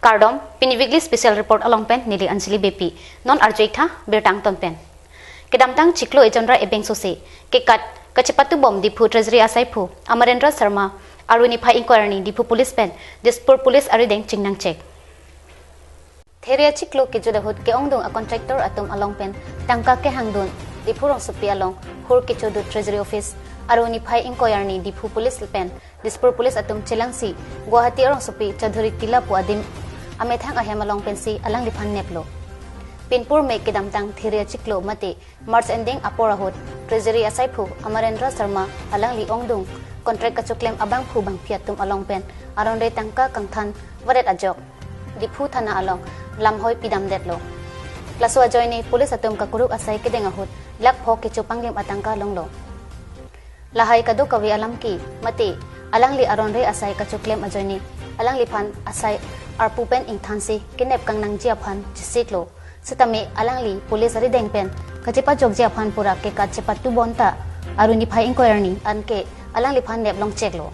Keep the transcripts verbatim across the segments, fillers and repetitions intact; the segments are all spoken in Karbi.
Kardom, pini weekly special report along pen neli Anjali Beypi. Non arju-ik tha birta angton pen. Kedamtang chiklo ejon ra ebeng sose kekat kachepatubom Diphu Treasury asaiphu Amarendra Sharma arni phai ingkoi arni Diphu Police pen Dispur Police arideng chingnangchek. There achiklo kejut ahut ke-ongdung a contractor atum along pen tangka kehangdun Diphu rongsopi along hur kechodun Treasury Office arni phai ingkoi arni Diphu Police pen Dispur Police atum chelangsi Guwahati arongsopi Chaudhary Tila pu adim amethang ahem along pensi alangliphan neplo. Pinpur me kedamtang there achiklo mate March ending apor ahut Treasury asaiphu Amarendra Sharma alangli ongdung contract kachoklem abangphu bangphi atum along pen aron-re tangka kangthan varet ajok Diphu thana along lamhoi pidamdetlo. Laso ajoine police atum kakuruk asai kedeng ahut lakh pho kecho panglim atangka longlo. Lahai kadokave alam ke mate alangli aron-re asai kachoklem ajoine alangliphan asai arpu pen ingthansi kenep kangnangji aphan chesiklo. Setame alangli police arideng pen kachepajokji aphan pura kekat chepatubom ta arni phai ingkoi arni anke alangliphan neplongcheklo.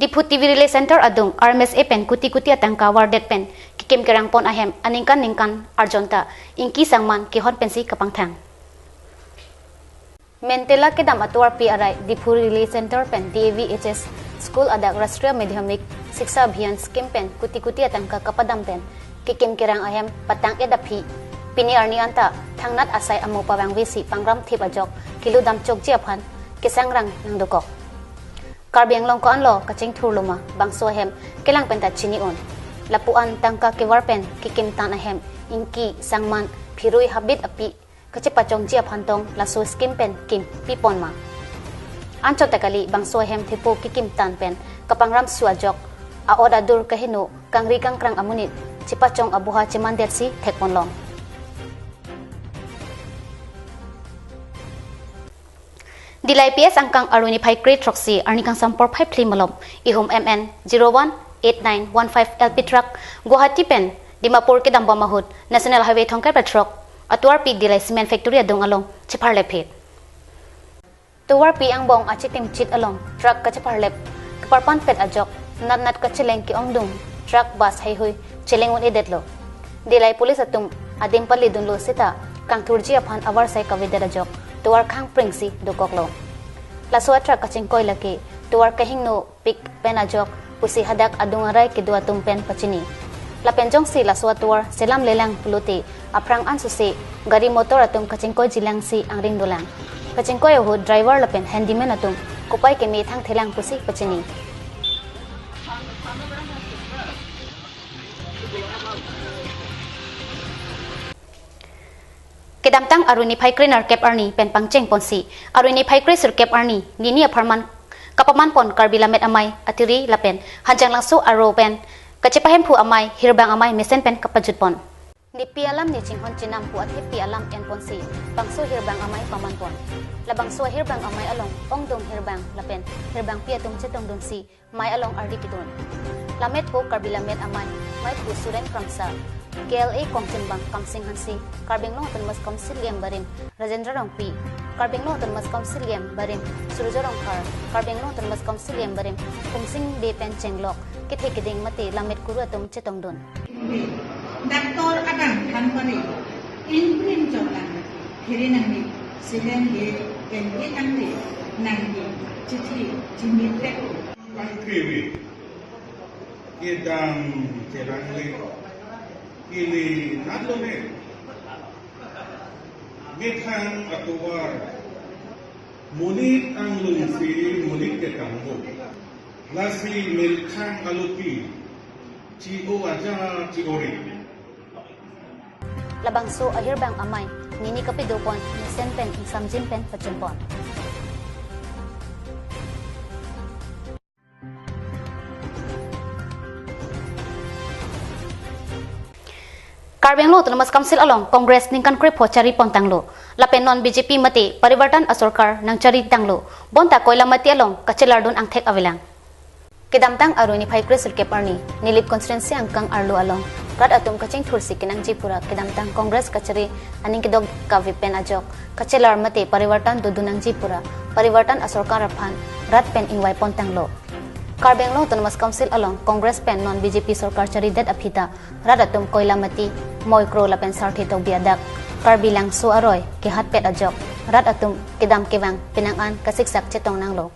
Diphu T V Relay Center adung R M S A pen kuti kuti atangka vardet pen kekim kerangpon ahem aningkan ningkan arjon ta ingki sangman kehon pensi kapangthang. Mentela kedam atovarpi arai Diphu Relay Center pen D A V H S School adak Rashtriya Madhyamik Shiksha Abhiyan Scheme pen kuti kuti atangka kapadam pen kekim kerang ahem patang-et aphi pini arni anta thangnat asai amo pavangvesi pangram thip ajok keludam chokji aphan kesangrang nangdokok. Karbi Anglong ko-anlo kachingthurlo ma bangso ahem kelang penta chini-un. Lapu-an tangka kevar pen kekimtan ahem ingki sangman phirui habit aphi kachepachongji aphan tong laso scheme pen kim pipon ma. Anchot ta kali bangso ahem thepo kekimtan pen kapangramsu ajok a-ot adur kaheno kangri kangkrang amonit chepachong abuha chemandetsi thekponlong. Dillai P S angkang arni phai kre throksi arni kangsam porphai phli malom ihum M N zero one eight nine one five L P truck Guwahati pen Dimapur kedambom ahut National Highway thomkep ra throk atovarpi Dillai Cement Factory adung along chepharlep-et. Tovarpi angbong achitim chit along truck kachepharlep keparpanpet ajok natnat kacheleng ke-ongdung truck bus heihui cheleng un-edetlo. Dillai police atum adim palidunlo seta kangthurji aphan avarsai kavedet ajok tovar khangpringsi dokoklo. Laso a-truck kachingkoi lake tovar kahingno pik pen ajok pusi hadak adung arai kedo atum pen pachini. Lapen jongsi laso atovar selamlelang pulote aphrang ansose gari motor atum kachingkoijilangsi angring dolang. Kachingkoi ahut driver lapen handyman atum kopai keme thangthelang pusi pachini. Kedamtang arni phai krenerkep arni pen pangchengponsi arni phai kresirkep arni nini apharman kapamanpon Karbi Lammet Amei Atiri lapen Hanjanglangso aro pen kachepahemphu amei Hirbang Amei mesen pen kapajutpon. Nepi alam ne chinghon chenam pu athepi alam enponsi bangso Hirbang Amei pamanpon. Labangso Hirbang Amei along ongdung hirbang lapen hirbangpi atum chetongdunsi mei along ardi pidun. Lammetpo Karbi Lammet Amei, Meiphu Suren Kramsa, K L A kongchunbang Kamsing Hanse, Karbi Anglong Autonomous Council E M barim Rajendra Rongpi, Karbi Anglong Autonomous Council E M barim Surjya Rongphar, Karbi Anglong Autonomous Council E M barim Khumsing Bey pen chenglok kethe keding mate lammet kuru atum chetongdun. Doctor adang thanpari, ingprim joklang, phiri nangni, sileng ye, pen ye nangni, nangni, chithi, chimit rek. Pangkriwi, kedam kerangle, ili nanlone, methang atovar, monit anglungsi, monit ketangbo, lasi methang alopi, chi-o aja, chi-o ri. Labangso Ahirbang Amei nini kapidopon mesen pen ingsamjin pen pachunpon. Karbi Anglong Autonomous Council along Congress ningkan krepho charipontanglo. Lapen non B J P mate Parivartan asorkar nangcharitanglo. Bonta Koilamati along kachelardun angthek avelang. Kedamtang arni phai kresirkep arni, Nilip constituency angkang arlo along rat atum kachingthursi kenangji pura kedamtang Congress kachari aning kedok kave pen ajok kachelar mate Parivartan dodun nangji pura Parivartan asorkar aphan rat pen ingvaipontanglo. Karbi Anglong Autonomous Council along Congress pen non B J P sorkar charidet aphi ta rat atum koilamati, moikro lapen sarthe tokbi adak, Karbi Langso aroi kehatpet ajok rat atum kedam kevang penang an kasiksak chetong nanglo.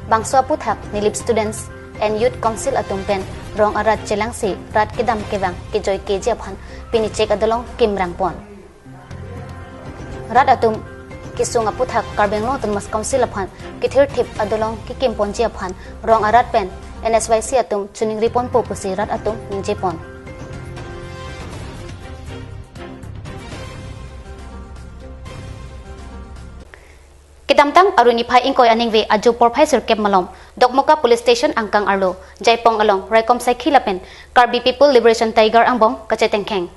Bangso aputhak Nilip Students and Youth Council atum pen rong arat chelangsi rat kedam kevang kejoikeji aphan pini chek adolong kimrang pon. Rat atum kesung aputhak Karbi Anglong Autonomous Council aphan kethirthip adolong kekim ponji aphan rong arat pen N S Y C atum choningri ponpo pusi rat atum ningje pon. Kedamtang Arni niphai ingkoi aningve ajo porphai sirkep malom Dokmoka Police Station angkang arlo Jaipong along Raikom Saikhi lapen Karbi People Liberation Tiger angbong kachetengkheng.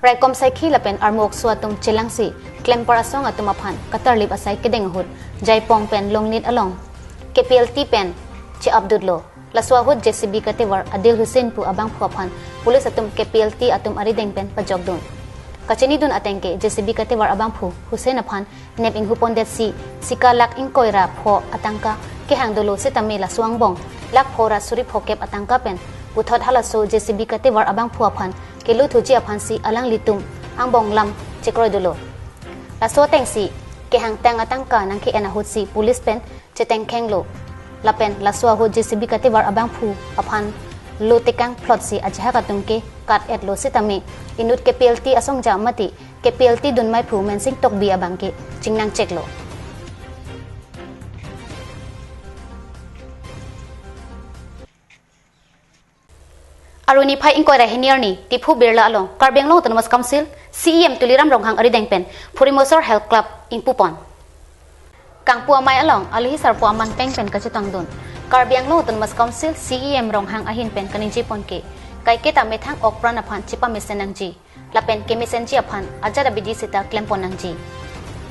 Raikom Saikhi lapen armu okso atum chelangsi klempar asong atum aphan katarlip asai kedeng ahut Jaipong pen Longnit along K P L T pen che-updut lo. Laso ahut J C B katevar Adil Hussain pu abangphu aphan police atum K P L T atum arideng pen pajokdun. Kachinidun ateng ke J C B katevar abangphu Hussain aphan nep inghu pondetsi sika lakh ingkoi ra pho atangka kehang dolo sitame laso angbong lakh pho ra suri phokep atangka pen puthot halaso J C B katevar abangphu aphan keluthuji aphansi alanglitum angbong lam chekroi dolo. Laso atengsi kehangtang atangka nangke-en ahutsi police pen chetengkhenglo. Lapen laso ahut J C B katevar abangphu aphan lo tekang phlotsi ajahak atum ke kat-etlo sitame inut K P L T asongja mate K P L T dunmai phu Mensing Tokbi abang ke chingnangcheklo. Arni niphai ingkoi ra hini arni Diphu Birla along Karbi Anglong Autonomous Council C E M Tuliram Ronghang arideng pen Phurimosor Health Club ingpu pon. Kangpu amei along alohi sarpo aman peng pen kachetongdun. Karbi Anglong Autonomous Council C E M Ronghang ahin pen kaningje pon ke kaiketa methang okpran aphan chepamesen nangji lapen kemesenji aphan ajat abidi sita klem pon nangji.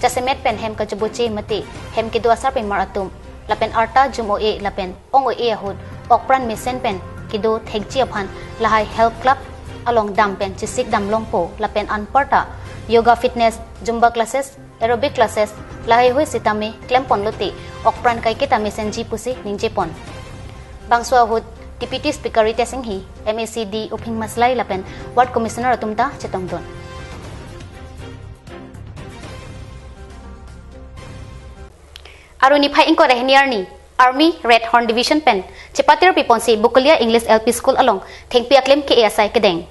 Jasemet pen hem kajuboche mate hem kedo asarpimar atum lapen arta jum o-e lapen ong o-e ahut okpran mesen pen kedo thekji aphan lahai health club along dam pen chesik dam longpo lapen anparta yoga, fitness, zumba classes, aerobic classes lahaihui sitame klem pon lote okpran kaiketa mesenji pusi ningje pon. Bangso ahut Deputy Speaker Ritesh Enghi, M A C D Uphing Maslai lapen Ward Commissioner atum ta chetongdun. Arni niphai ingkoi ra hini arni Army Red Horn Division pen chepatirpi ponsi Bokolia English L P School along thengpi aklim ke-e asai kedeng.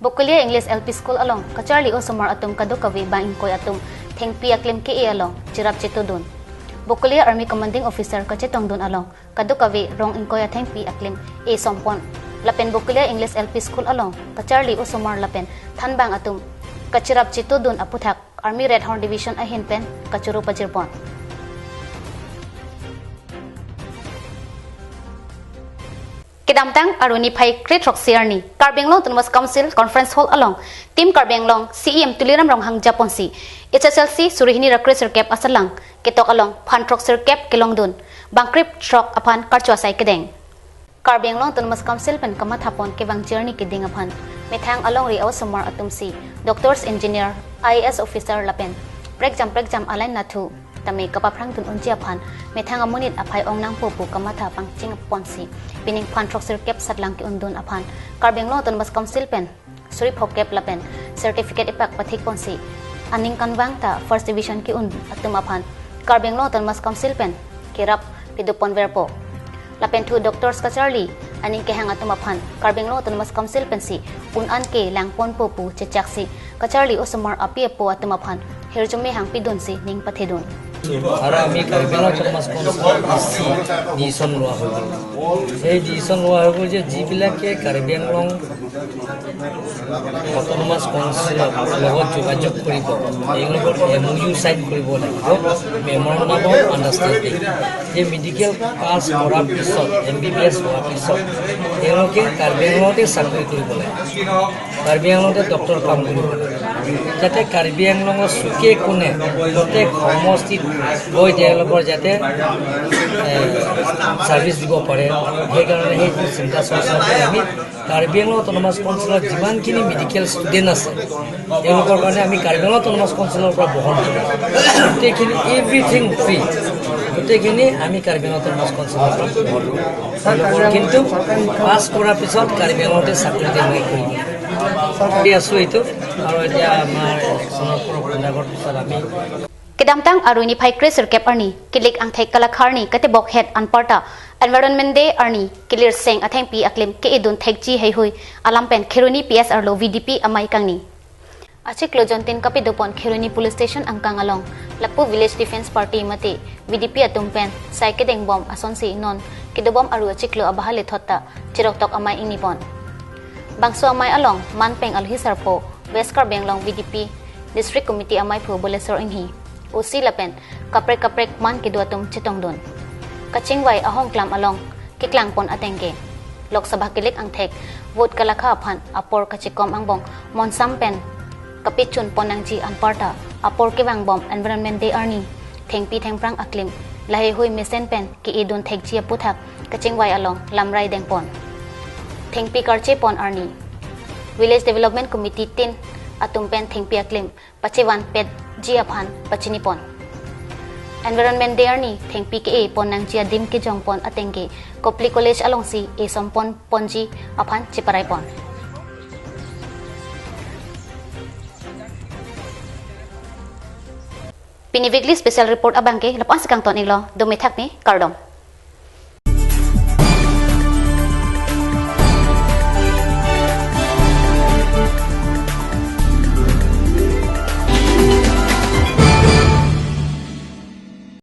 Bokolia English L P School along kacharli osomar atum kadokave bang ingkoi atum thengpi aklim ke-e along cherap chetodun. Bokolia Army Commanding Officer kachetongdun along kadokave rong ingkoi athengpi aklim e sompon. Lapen Bokolia English L P School along kacharli osomar lapen thanbang atum kacherap chetodun aputhak Army Red Horn Division ahin pen kachoro pajirpon. Kedamtang Arni niphai kre-throksi arni Karbi Anglong Autonomous Council Conference Hall along Team Karbi Anglong C E M Tuliram Ronghang japonsi H S L C suri hini ra kre sirkep asalang ketok along phan throksirkep kelongdun bangkrip throk aphan karcho asai kedeng. Karbi Anglong Autonomous Council pen kamathapon kevang journey keding aphan methang alongri osomar atumsi doctors, engineer, I A S officer lapen prekjam prekjam alai nathu tame kapaphrangdun unji aphan methang amonit aphai ong nangpo pu kamatha pangching ponsi pining phan throksirkep satlang ke-undun aphan Karbi Anglong Autonomous Council pen suri phokep lapen certificate ipak pathik ponsi aning kanvang ta first division ke-un atum aphan Karbi Anglong Autonomous Council pen kerap pidupon verpo. Lapen thu doctors kacharli aning kehang atum aphan Karbi Anglong Autonomous Council pensi un an ke langponpo pu chechaksi kacharli osomar api apo atum aphan hirjume hangpidunsi ning pathedun. আৰু আমি কাৰ্বি আংলং অট'নমাছ কাউন্সিলৰ ই চি ডিচিশ্যন লোৱা হৈ গ'ল। এই ডিচিশ্যন লোৱা হৈ গ'ল যে যিবিলাকে কাৰ্বি আংলং অট'নমাছ কাউন্সিলৰ লগত যোগাযোগ কৰিব, তেওঁলোকৰ এম অ' ইউ চাইন কৰিব লাগিব, মেমৰেণ্ডাম অফ আণ্ডাৰষ্টেণ্ডিং। যে মেডিকেল পাছ কৰাৰ পিছত, এম বি বি এছ হোৱাৰ পিছত তেওঁলোকে কাৰ্বি আংলঙতে চাকৰি কৰিব লাগে। কাৰ্বি আংলঙতে ডক্টৰ কাম কৰিব লাগে, যাতে কাৰ্বি আংলঙৰ চুকে কোণে প্ৰত্যেক সমষ্টিত গৈ তেওঁলোকৰ যাতে ছাৰ্ভিচ দিব পাৰে। সেইকাৰণে সেইটো চিন্তা চৰ্চা কৰি আমি কাৰ্বি আংলং অট'নমাছ কাউন্সিলৰ যিমানখিনি মেডিকেল ষ্টুডেণ্ট আছে, তেওঁলোকৰ কাৰণে আমি কাৰ্বি আংলং অট'নমাছ কাউন্সিলৰ পৰা বহন কৰোঁ। গোটেইখিনি, এভৰিথিং ফ্ৰী, গোটেইখিনি আমি কাৰ্বি আংলং অট'নমাছ কাউন্সিলৰ পৰা বহন কৰোঁ। তেওঁলোকৰ কিন্তু পাছ কৰাৰ পিছত কাৰ্বি আংলঙতে চাকৰি তেওঁলোকে কৰিব। কৰি আছোঁ এইটো। আৰু এতিয়া আমাৰ ইলেকশ্যনৰ পূৰ্ব সন্ধিয়াৰ পিছত আমি Kedamtang arni niphai kre sirkep arni, kilik angthek kalakharni katebok het anparta Environment Day arni kilirseng athengpi aklim ke-edun thekji heihui alam pen Kheroni P S arlo V D P amei kangni. Achiklo jontin kapidopon Kheroni Police Station angkang along, lapu Village Defence Party mate V D P atum pen sai kedengbom asonsi non kedobom aru achiklo abahale thotta chiroktok amei ingnipon. Bangso amei along manpeng alhi sarpo West Karbi Anglong V D P District Committee ameiphu Bolesor Inghi, O C lapen kaprek kaprek man kedo atum chetongdun. Kachingvai ahongklam along keklangpon atengke, Lok Sabha kilik angthek vote kalakha aphan apor kachikom angbong monsam pen kapechunpon nangji anparta apor kevangbom Environment Day arni thengpi thengphrang aklim laheihui mesen pen ke-edun thekji aputhak kachingvai along lamrai dengpon. Thengpi karchepon arni Village Development Committee tin atum pen thengpi aklim pachevanpetji aphan pachinipon. Environment Day arni thengpi ke-epon nangji adim kejongpon atengke Kopili College alongsi esompon ponji aphan cheparaipon. Pini weekly special report abangke lapu-ansi kangton-iklo, dome thakni, kardom.